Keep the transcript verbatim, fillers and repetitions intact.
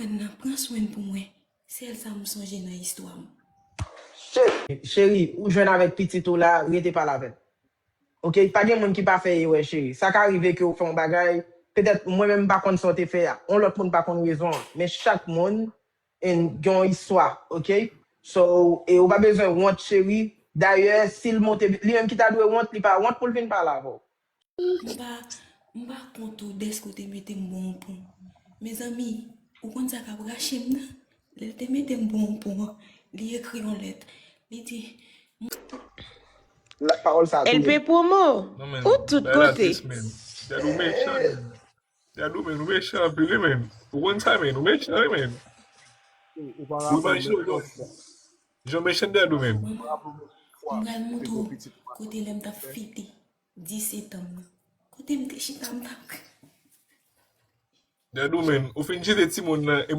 Nan pran swen pou mwen. Sèl sa m sonje nan istwa m. Cheri, ou jwenn avèk pitit ou la, rete pale avè l. Oke, pa gen moun ki pa fè erè, cheri. Sa ka rive ke ou fè yon bagay, petèt mwen menm m pa konn sa w te fè a. Yon lòt moun pa konn rezon an. Men chak moun gen yon istwa, oke? So, e ou pa bezwen wont, cheri. Dayè, si l monte, li menm ki ta dwe wont, li pa wont pou l vin pale avè w. M pa, m pa kont ou dèske w te mete m bò yon pon. Mezanmi, ou konn sa k ap rache m nan? Lè l te mete m bò yon pon an, li ekri yon lèt. Li di, La pawòl sa tou. Elpe Promo, ou tout kote. Dadou mechan, men. Dadou, men, ou mechan anpil, wi, men. Ou konn sa, men, ou mechan, wi, men. Ou imajine w, jan mechan Dadou, men. M pral montre w kote lè m t ap fete disèt an m nan. Kote m te chita, m t ap. Dadou, men, ou fin chite timoun nan, epi